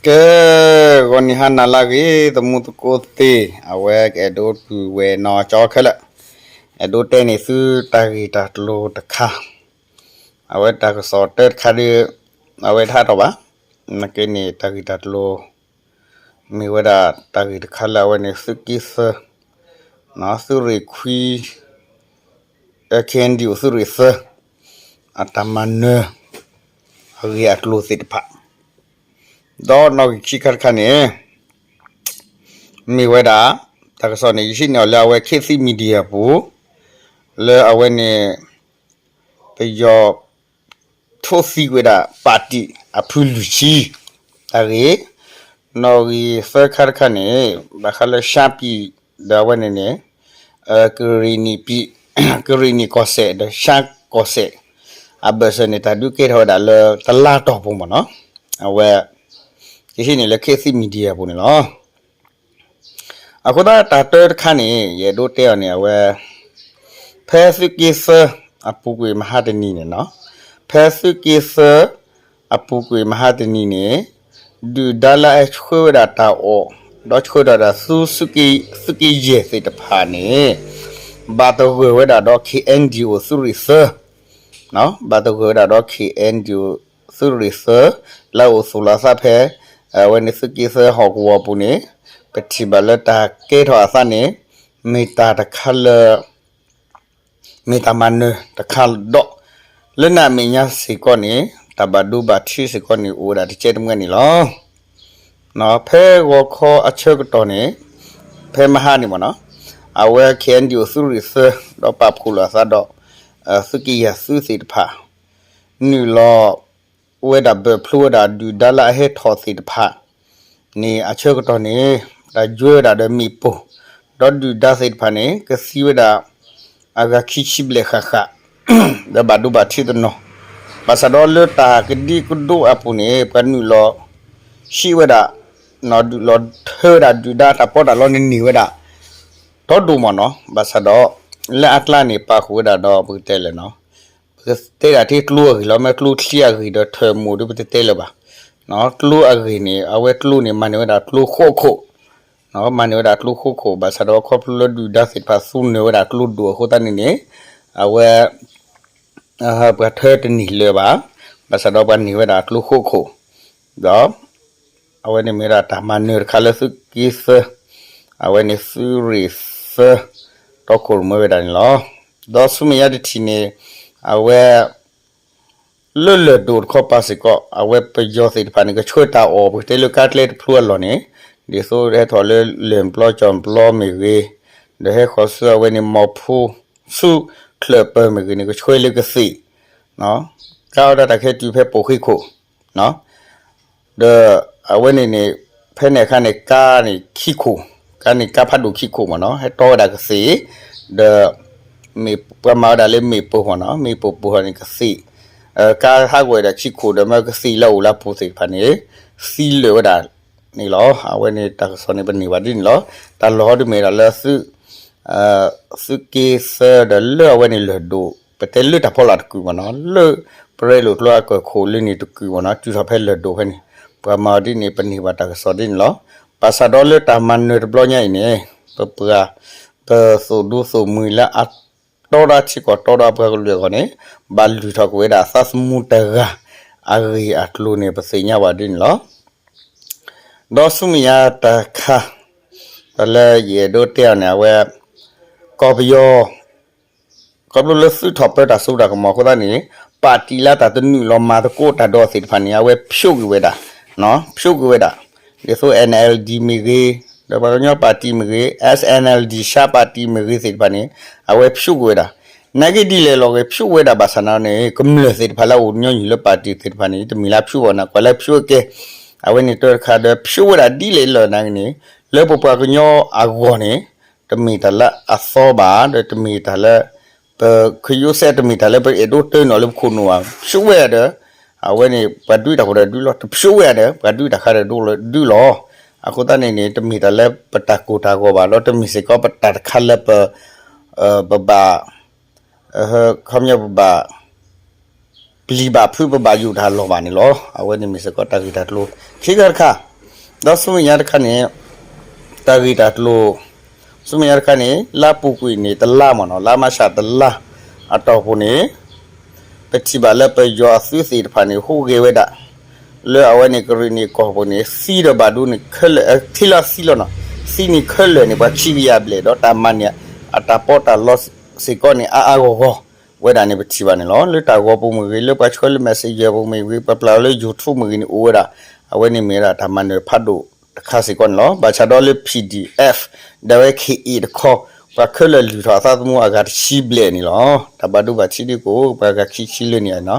ကဲ, ဂီၤနံၤဟါနၤလၢအဂ့ၤ သမူသကိးသ့ၣ်, အဝဲကအဲၣ်ဒိးတုၤဝဲနီၢ်ကၠီခဲလၢာ်, အဲၣ်ဒိးတဲန့ၢ်သုတၢ်ဂ့ၢ်တၢ်ကျိၤတခါ, အဝဲတၢ်ကစီၣ်တၢတခါဒီး အဝဲတဟးထီၣ်ဘၣ်, နာ်က့န့ၣ် တၢ်ဂ့ၢ်တၢ်ကျိၤ မ့ၢ်ဝဲဒၣ်တၢ်ဂ့ၢ်တခါလၢအဝဲန့ၣ် သုးက့သၢ, သုးရ့ၣ်ခွံ KNDO သုးရ့ၣ်သၢ အတၢ်မၤနၢၤ အဂ့ၢ်အကျိၤသ့ၣ်တဖၣ်, ဒီးနီၣ်ဂံၢ်ခံခါတခါန့ၣ် မ့ၢ်ဝဲဒၣ် တၢ်ကစီၣ်န့ၣ် ယဟံးန့ၢ်အီၤလၢအဝဲ ခေတ်သစ် Media ပူၤ, လၢအဝဲန့ၣ် ပယီၤ ထိးသံကွံာ်ဝဲဒၣ် ပၣ်တံၣ်အဖုလွံၢ်ဆံ တၢ်ဂ့ၢ်, နီၣ်ဂံၢ်သၢခါတခါန့ၣ် ဘၣ်ဃးလၢ ရှမ်းပြည် ဒီးအဝဲန့ၣ်န့ၣ် ကရ့ၣ်နံၣ်ကီၢ်စဲၣ် ဒီး ရှမ်းကီၢ်စဲၣ် အဘၢၣ်စၢၤန့ၣ် တၢ်ဒုးကဲထီၣ်ဝဲဒၣ်လၢတလါတီၢ်ပူၤမ့ၢ်နီၤ, အဝဲ ယဟံးန့ၢ်လၢ ခေတ်သစ် Media ပူၤန့ၣ်လီၤ. အဃိသတးတၢ်တၢတခါန့ၣ် ယအဲၣ်ဒိးတဲအီၤန့ၣ် အဝဲ ဖဲသုးက့သၢအပူၤကွံာ်မဟါတနံၤန့ၣ်နီၤ, ဖဲသုးက့သၢအပူၤကွံာ်မဟါတနံၤန့ၣ် ဒုၣ်ဒါလၢအဆှၢဝဲဒၣ်တၢ်အီၣ် ဒီးဆှၢဒီးဒၣ်သုး သုးက့ယဲၢ်သ့ၣ်တဖၣ်န့ၣ် ဘၣ်သဂၢၢ်ဝဲဒၣ်ဒီး KNDO သုးရ့ၣ်သၢ, ဘၣ်သဂၢၢ်ဝဲဒၣ်ဒီး KNDO သုးရ့ၣ်သၢ လၢအအိၣ်သူၣ်လီၤအသးဖဲ အဝဲန့ၣ်သုးက့သၢဟီၣ်ကဝီၤပူၤန့ၣ် ပထံၣ်ဘၣ်လၢတၢ်ကဲထီၣ်အသးန့ၣ် မ့ၢ်တၢ်တခါလၢ မ့ၢ်တၢ်မၤနၢၤတခါဒီး လၢန့ၣ်အမဲာ်ညါစ့ၢ်ကီးန့ၣ် တၢ်ဘၣ်ဒိဘၣ်ထံးစ့ၢ်ကီးန့ၣ် အိၣ်ဝဲဒၣ်တကဲတမှဲန့ၣ်လီၤ. ဖဲဂီၤခီအဆၢကတီၢ်န့ၣ် ဖဲမဟါန့ၣ်မ့ၢ်နီၤ, အဝဲ KNDO သုးရ့ၣ်သၢ ဒီးပာ်ဖှိၣ်လိာ်အသးဒီး သုးက့ယဲၢ်သုးသ့ၣ်တဖၣ် နုာ်လီၤဝဲဒၣ်ဘၢၣ်ဖျိဝဲဒၣ်ဒုၣ်ဒါလၢအဟဲထီၣ်သ့ၣ်တဖၣ်န့ၣ် အဆၢကတီၢ်န့ၣ် တၢ်ယွဲဝဲဒၣ်ဒီးမ့ၣ်ပိၢ်, ဒီးဒုၣ်ဒါသ့ၣ်တဖၣ်န့ၣ် ကသံဝဲဒၣ် အဂၤခံဆံဘျဲၣ်ဃၣ်ဃၣ် ဒီးဘၣ်ဒိဘၣ်ထံးတနီၤ, ဘၣ်ဆၣ်ဒီးလၢတၢ်ကဒံကဒိအပူၤန့ၣ် ပှၤနုာ်လီၤဟံးဝဲဒၣ် နုာ်လီၤထၢဝဲဒၣ်ဒုၣ်ဒါတၢ်ပီးတၢ်လီန့ၣ်န့ၢ်ဝဲဒၣ် ဒီဒိၣ်မးနီၤ, ဘၣ်ဆၣ်ဒီး လၢအကျါန့ၣ် ပာ်ဃုာ်ဝဲဒၣ်ဒီးပကတဲလဲၣ်နီၤ, ပကတဲဒၣ်ထဲကျိအဂ့ၢ်လီၤ, မ့ၢ်ကျိချံအဂ့ၢ်ဒီးထၢၣ်မိၢ်ဒီးပတတဲလၢၤဘၣ်, ကျိအဂ့ၢ်န့ၣ် အဝဲကျိန့ၣ် မၤန့ၢ်ဝဲဒၣ်ကျိဃိးခိၣ် မၤန့ၢ်ဝဲဒၣ်ကျိဃိးခိၣ် ဘၣ်ဆၣ်ဒီးခီဖျိလၢဒုၣ်ဒါသ့ၣ်တဖၣ်သူနၢၤဝဲဒၣ်ကျိဒိၣ်အဃိသတးန့ၣ်န့ၣ် အဝဲ ပှၤထၢတန့ၢ်လၢၤဘၣ်, ဘၣ်ဆၣ်ဒီးပှၤန့ၢ်ဝဲဒၣ်ကျိဃိးခိၣ်, ဒီး အဝဲန့ၣ်မ့ၢ်ဝဲဒၣ်တၢ်မၤနၢၤတခါလၢသုးက့သၢ, အဝဲန့ၣ်သုးရ့ၣ်သၢ တီခိၣ်ရိၣ်မဲဝဲဒၣ်န့ၣ်လီၤ. ဒီးဆူမဲာ်ညါတထံၣ်န့ၣ် အဝဲ လၢလၢၢ်ဒိၣ်တခီပၤစ့ၢ်ကီး အဝဲပယီၤသ့ၣ်တဖၣ်န့ၣ် ကဆှၢတၢ်အီၣ် ပကတဲလၢကါကျဲတဖျိအလီၢ်န့ၣ် ဒ်သိးဟဲထီၣ်လၢလၢၢ်ပျီကၠီၣ်ပျီမ့ၢ်ဂ့ၤ, ဒီးဟဲဃီၤဆူအဝဲန့ၣ်မီၤဖိ ဆူချၢၣ်ပၢၤမ့ၢ်ဂ့ၤန့ၣ် ကဆှၢလၢကသ့ၣ် ကါအီၤဒၣ်တၢ်ခဲတုၤဖဲပိာ်ဃ့ခိၣ် ဒီးအဝဲန့ၣ်န့ၣ် ဖဲန့ၣ်အခါန့ၣ် ကါန့ၣ်ခံခိၣ်, ကါန့ၣ်ကါဖးဒိၣ်ခံခိၣ်မ့ၢ်နီၤ ဟဲတီဝဲဒၣ်ကသ့ၣ်, ဒီး မ့ၢ်ပှၤမၤဝဲဒၣ်လၢမ့ၣ်ပိၢ်မ့ၢ်နီၤ မ့ၣ်ပိၢ်ပိၢ်ထီၣ်န့ၣ်ကသ့ၣ်, ကါဟးဂီၤဝဲဒၣ်ခံခိၣ် ဒီးမ့ၢ်ကသ့ၣ်လၢအအိၣ်လၢအပူၤသ့ၣ်တဖၣ်န့ၣ် သံလၢာ်ဝဲဒၣ်န့ၣ်လီၤ. အဝဲန့ၣ်တၢ်ကစီၣ်န့ၣ် ပန့ၢ်ဘၣ်ဒ်န့ၣ်လီၤ. တၢ်လီၢ်ဟီဒုးမ့ၢ်ဝဲဒၣ်လၢသုး သုးက့သၢဒီးလၢအဝဲန့ၣ်လၢၢ်ဒိၣ် ပတဲလၢတၢ်ဖီလာ်တကုာ်မ့ၢ်နီၤ လၢပရဲလိာ်ကျိအကၢၢ်ခိၣ်လၢန့ၣ်တကုာ်မ့ၢ်နီၤ တုၤထီၣ်ဖဲလၢၢ်ဒိၣ်ဖဲန့ၣ် ပှၤမၤအီၤဒ်န့ၣ် ပန့ၢ်ဘၣ်တၢ်ကစီၣ်ဒ်န့ၣ်လီၤ. ဘၣ်ဆၣ်ဒီးလၢတၢ်မၤနၢၤတဘျီညါအံၤန့ၣ် ပပှၤ ပသိၣ်ဒူသိၣ်မှံၤလၢအတီဒၣ်ထံကီၢ်တီဒၣ်ပှၤကလုာ်အဂီၢ်န့ၣ် ဘၣ်လုၢ်ထီၣ်ကွံာ်ဝဲဒၣ်သးသမူတဂၤ အဂ့ၢ်အကျိၤန့ၣ် ပသ့ၣ်ညါဘၣ်ဒ်န့ၣ်လီၤ. ဒီးဆူမဲာ်ညါတခါ တၢ်လၢယအဲၣ်ဒိးတဲအီၤန့ၣ် အဝဲ ကီၢ်ပယီၤ ခီဖျိလၢသုးထီၣ်ပၢတၢ်စိတၢ်ကမီၤအဃိသတးန့ၣ် ပၣ်တံၣ်လၢတၢ်တနုာ်လီၤမၤသကိးတၢ်ဒီးသ့ၣ်တဖၣ်န့ၣ် အဝဲဖျိးကွံာ်ဝဲဒၣ်, ဖျိးကွံာ်ဝဲဒၣ်, ဒ်သိး NLD မ့ၢ်ဂ့ၤ, ဒီးပှၤကညီပၣ်တံၣ်မ့ၢ်ဂ့ၤ, SNLD ရှမ်းပၣ်တံၣ်မ့ၢ်ဂ့ၤသ့ၣ်တဖၣ်န့ၣ် အဝဲဖျိးကွံာ်ဝဲဒၣ်. နာ်က့ဒ်လဲၣ်လီၤဂ့ၤ ဖျိးဝဲဒၣ်ဘၣ်ဆၣ်န့ၣ် ကမျၢၢ်သ့ၣ်တဖၣ်လၢအအိၣ်ညီနုၢ်လၢပၣ်တံၣ်သ့ၣ်တဖၣ်န့ၣ် တမ့ၢ်လၢဖျိးဘၣ်န့ၣ် ကွၢ်လၢဖျိးကဲ အဝဲန့ၣ်တၢ်တခါဒီးဖျိးဝဲဒၣ်ဒ်လဲၣ်လီၤနာ်က့န့ၣ် လၢပပှၤကညီအဂီၢ်န့ၣ် တမ့ၢ်တၢ်လၢအသီဘၣ် ဒီးတမ့ၢ်တၢ်လၢ ပခယိစဲး တမ့ၢ်တၢ်လၢပအဲၣ်ဒိးတၢ်နီၤလၢပခိၣ်နူာ်ဘၣ် ဖျိးဝဲဒၣ်ဒီး အဝဲန့ၣ် ပှၤဒုးတၢ်ဖိဒီးဒုးလီၤ တဖျိးဝဲဒၣ်ဒီး ပှၤဒုးတၢ်ခါဒီးဒုးလီၤ. အဃိသတးန့ၣ်န့ၣ် တမ့ၢ်တၢ်လၢပတၢ်ကိၢ်တၢ်ဂီၤဘၣ် ဒီးတမ့ၢ်စ့ၢ်ကီးပတၢ်တခါလၢပ ပဘၣ် ခီပညီပဘၣ် ပျံၤဘၣ်ဖုးပဘၣ်ယိၣ်တၢ်လီၢ်ဘၣ်န့ၣ်လီၤ. အဝဲန့ၣ်မ့ၢ်စ့ၢ်ကီးတၢ်ဂ့ၢ်တၢ်ကျိၤ ခံခါတခါ ဒီးဆူမဲာ်ညါတခါန့ၣ် တၢ်ဂ့ၢ်တၢ်ကျိၤ ဆူမဲာ်ညါတခါန့ၣ် လါပူၤကွံာ်န့ၣ်တလါမ့ၢ်နီၤ လါမၢ်ၡးတလါ အတီၢ်ပူၤန့ၣ် ပထံၣ်ဘၣ်လၢပယီၤအသုးသ့ၣ်တဖၣ်န့ၣ် ဟူးဂဲၤဝဲဒၣ် လၢအဝဲန့ၣ်ကရံၣ်နံၣ်ကီၢ်ပူၤန့ၣ် သံဒီးဘၣ်ဒိန့ၣ်ခဲလၢာ် ထံလီၤသံလီၤနီၤ သံန့ၣ်ခဲလၢာ်န့ၣ် ပှၤခံကယၤဘျဲၣ် ဒီးတၢ်မၤန့ၢ်အတၢ်ပီးတၢ်လီစ့ၢ်ကီးန့ၣ် အါအါဂီၢ်ဂီၢ်ဝဲဒၣ်န့ၣ် ပထံၣ်ဘၣ်န့ၣ်လီၤ. လၢတၢ်ဂီၤပူၤမ့ၢ်ဂ့ၤ လၢပှၤဆှၢလၢ messenger ပူၤမ့ၢ်ဂ့ၤ ပပျၢ်လီၤလၢ YouTube မ့ၢ်ဂ့ၤန့ၣ် အိၣ်ဝဲဒၣ် အဝဲန့ၣ်မ့ၢ်ဝဲဒၣ်တၢ်မၤနၢၤဖးဒိၣ်တခါစ့ၢ်ကီးန့ၣ်လီၤ. ဘၣ်ဆၣ်ဒီးလၢ PDF ဒီးဝဲ ခ့ၣ်အ့ၣ် တခီ ပှၤခဲလၢာ်လုၢ်ထီၣ်အသးသမူအဂၤတဆံဘျဲၣ်န့ၣ်လီၤ. တၢ်ဘၣ်ဒိဘၣ်ထံးဒ်ကအိၣ် ပှၤဂၤခံဆံလၢန့ၣ်နီၤ.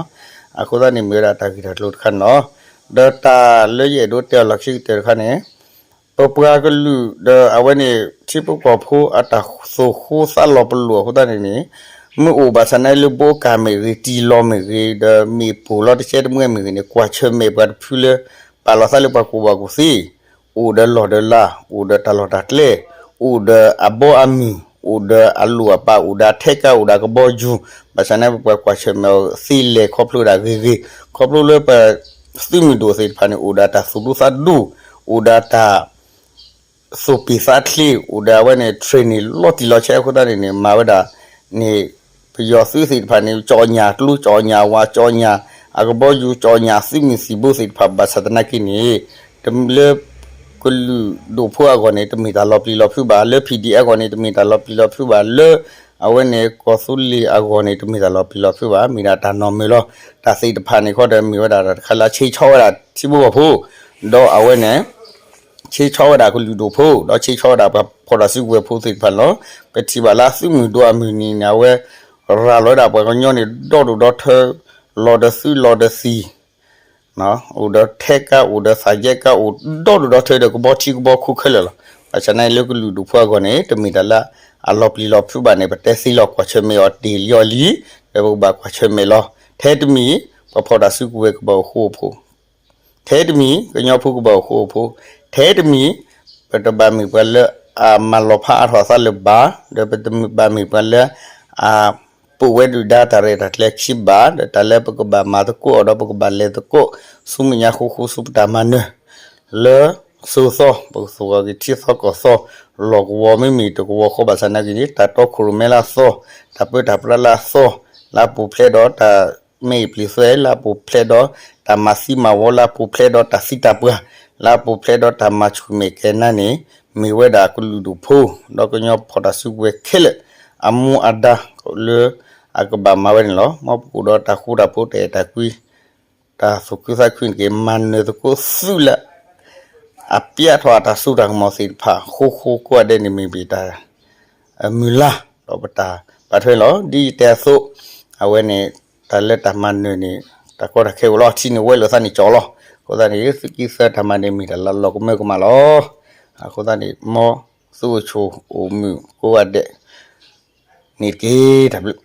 အဃိသတးန့ၣ်မ့ၢ်ဝဲဒၣ်တၢ်ဂ့ၢ်တၢ်ကျိၤတခါန့ၣ်လီၤ. ဒီးတၢ်လၢယအဲၣ်ဒိးတဲအီၤလီၢ်ခံကတၢၢ်တခါန့ၣ် ပပှၤကလုာ်ဒီးအဝဲန့ၣ် ထံဖိကီၢ်ဖိအတၢ်သိၣ်ဃိသးလီၤပလိာ်အဃိသတးန့ၣ်န့ၣ် မ့ၢ်အိၣ်ဘၣ်ဆၣ်န့ၣ်လၢဘိကၢ်မ့ၢ်ဂ့ၤ တံၢ်လီၤမ့ၢ်ဂ့ၤ ဒီးမ့ၢ်ပိၢ်လီၤတကဲတမှဲမ့ၢ်ဂ့ၤန့ၣ် ကွၢ်ဆၢၣ်မဲာ်ပှၤတဖုလၢ ပာ်လီၤသးလၢပှၤကူၣ်ဘၣ်ကူၣ်သ့ အိၣ်ဒီးလီၢ်ဒီးလၤ အိၣ်ဒီးတၢ်လီၢ်တၢ်ကျဲ အိၣ်ဒီးအဘီအမုၢ် အိၣ်ဒီးအလိၣ်အပာ် အိၣ်ဒီးအထဲကါ အိၣ်ဒီးအကဘီယူၤ ဘၣ်ဆၣ်န့ၣ်ပပှၤကွၢ်ဆၢၣ်မဲာ်အီၤသ့လဲၣ် ခီဖျိဒၣ်ဂ့ၤဂ့ၤ ခီဖျိလၢပသုးမုၢ်ဒိၣ်သ့ၣ်တဖၣ်န့ၣ် အိၣ်ဒီးတၢ်သူၣ်ဒူသးဒူ အိၣ်ဒီးတၢ် သူၣ်ပ့ၢ်သးချ့ အိၣ်ဒီးအဝဲန့ၣ် training လီၤတံၢ်လီၤဆဲးအဃိသတးန့ၣ်န့ၣ် မၤဝဲဒၣ်န့ၣ် ပယီၤသုးသ့ၣ်တဖၣ်န့ၣ် ကၠီၣ်ညၣ်ကျိ ကၠီၣ်ညၣ်ဝါ ကၠီၣ်ညၣ်အကဘီယူၤ ကၠီၣ်ညၣ်သုးမုၢ်သံၣ်ဘိသ့ၣ်တဖၣ် ဘၣ်ဆၣ်သနာ်က့န့ၣ် တမ့ၢ်လၢ ကလုာ်ဒိၣ်ဖိအဂီၢ်န့ၣ် တမ့ၢ်တၢ်လီၤပျံၤလီၤဖုးဘၣ် လၢ PDF အဂီၢ်န့ၣ် တမ့ၢ်တၢ်လီၤပျံၤလီၤဖုးဘၣ် လၢ အဝဲန့ၣ် ကီၢ်သူလ့ၤအဂီၢ်န့ၣ် တမ့ၢ်တၢ်လီၤပျံၤလီၤဖုးဘၣ် မ့ၢ်ဒၣ်တၢ်နီၢ်မုာ်လီၤ. တၢ်သ့ၣ်တဖၣ်န့ၣ်ခီဒီး မ့ၢ်ဝဲဒၣ်တၢ်တခါလၢဆ့ဆီဝဲဒၣ်ထံဖိကီၢ်ဖိ ဒီးအဝဲန့ၣ် ဆ့ဆီဝဲဒၣ်ကလုာ်ဒိၣ်ဖိ ဒီးဆ့ဆီဝဲဒၣ်ပှၤဖီၣ်တၢ်စုကဝဲၤဖိသ့ၣ်တဖၣ်န့ၣ်လီၤ. ပထံၣ်ဘၣ်လၢသုးမုၢ်ဒိၣ်အမုၢ်နံၤန့ၣ် အဝဲ ရၤလီၤဝဲဒၣ်ပှၤကညီန့ၣ် ဒီဒိၣ်ဒီထၢ လီၤဒီးသုးလီၤဒီးသံၣ် အိၣ်ဒီးထဲကါ အိၣ်ဒီးသးယဲကါ အိၣ်ဒီဒိၣ်ဒီထၢဒီးကဘီထံကဘီခိခဲလၢာ်လီၤ. ဘၣ်ဆၣ်န့ၣ်လၢကလုာ်ဒိၣ်ဖိအဂီၢ်န့ၣ် တမ့ၢ်တၢ်လၢအလီၤပျံၤလီၤဖုးဘၣ်န့ၣ် ပတဲသ့လီၤ ကွၢ်ဆၢၣ်မဲာ်အီၤတ့ၢ်လံအီၤလံ ဒီးပကဘၣ်ကွၢ်ဆၢၣ်မဲာ်လီၤ. ထဲတမံၤ ပှၤဖီၣ်တၢ်စုကဝဲၤကဘၣ်အိၣ်ဃူအိၣ်ဖိး ထဲတမံၤ ကညီဖိကဘၣ်အိၣ်ဃူအိၣ်ဖိး, ထဲတမံၤ ပတဘၣ်မ့ၢ်ပှၤလၢအမၤလီၤဖးအါထီၣ်အသးလၢၤဘၣ်, ဒီးပတဘၣ်မ့ၢ်ပှၤလၢ အပိာ်ဝဲဒုၣ်ဒါတၢ်ရဲၣ်တၢ်ကျဲၤခံဘၣ်, ဒီးတၢ်လၢပကဘၣ်မၤသကိးအီၤဒီးပကဘၣ်လဲၤသကိး ဆူမဲာ်ညါဃူဃူဆူပတၢ်မၤနၢၤ လၢစိၤသီ ပကသူၣ်ဂီၤက့ၤထံသီကီၢ်သီ လီၢ်ကဝီၤမ့မ့ၢ်တကဝီၤဃီဘၣ်ဆၣ်နာ်က့န့ၣ် တၢ်တီခိၣ်ရိၣ်မဲလၢအသီ, တၢ်ပၢတၢ်ပြးလၢအသီ, လၢအပူၤဖျဲးဒီးတၢ်မဲာ်ပျံၤသွဲ လၢအပူၤဖျဲးဒီးတၢ်မၤသံမၤဝီ, လၢအပူၤဖျဲးဒီးတၢ်မၤသံတၢ်ပှၢ်, လၢအပူၤဖျဲးဒီးတၢ်မၤဆူၣ်မဲာ်ကဲနါန့ၣ် မ့ၢ်ဝဲဒၣ်ကလုာ်ဒူၣ်ဖိ ဒီးကညီဖီၣ်တၢ်စုကဝဲၤခဲလၢာ် အမူအဒါလၢအကဘၣ်မၤဝဲန့ၣ်လီၤ. မ်ပကအိၣ်ဒီးတၢ်ဃူတၢ်ဖိး တၢ်အဲၣ်တၢ်ကွံ တၢ်သူၣ်ခုသးခုန့ၣ်က့ၤ မၤနၢၤသကိးသုးလၢ အပျဲထီၣ်အတၢ်စိတၢ်ကမီၤသ့ၣ်တဖၣ် ဃိဃိကိးဂၤဒဲးန့ၣ်မ့ၢ်ပတၢ် မုၢ်လၢ် ဒီးပတၢ်ပာ်ထွဲလီၤ. ဒ်ယတဲအသိး အဝဲန့ၣ် တၢ်လၢတၢ်မၤနၢၤန့ၣ် တၢ်ကီတၢ်ခဲအိၣ်လီၤ. ထံန့ၣ်ဝဲလိာ်သးန့ၣ်ကၠီလီၤ. အဃိသတးန့ၣ် သုးက့သၢတၢ်မၤန့ၣ်မ့ၢ်တၢ်လၢလီၤကမၢကမၣ်လီၤ. အဃိသတးန့ၣ် မ်သုအိၣ်ဆူၣ်အိၣ်မုာ်ကိးဂၤဒဲးန့ၣ်တက့ၢ်. တၢ်ဘျုး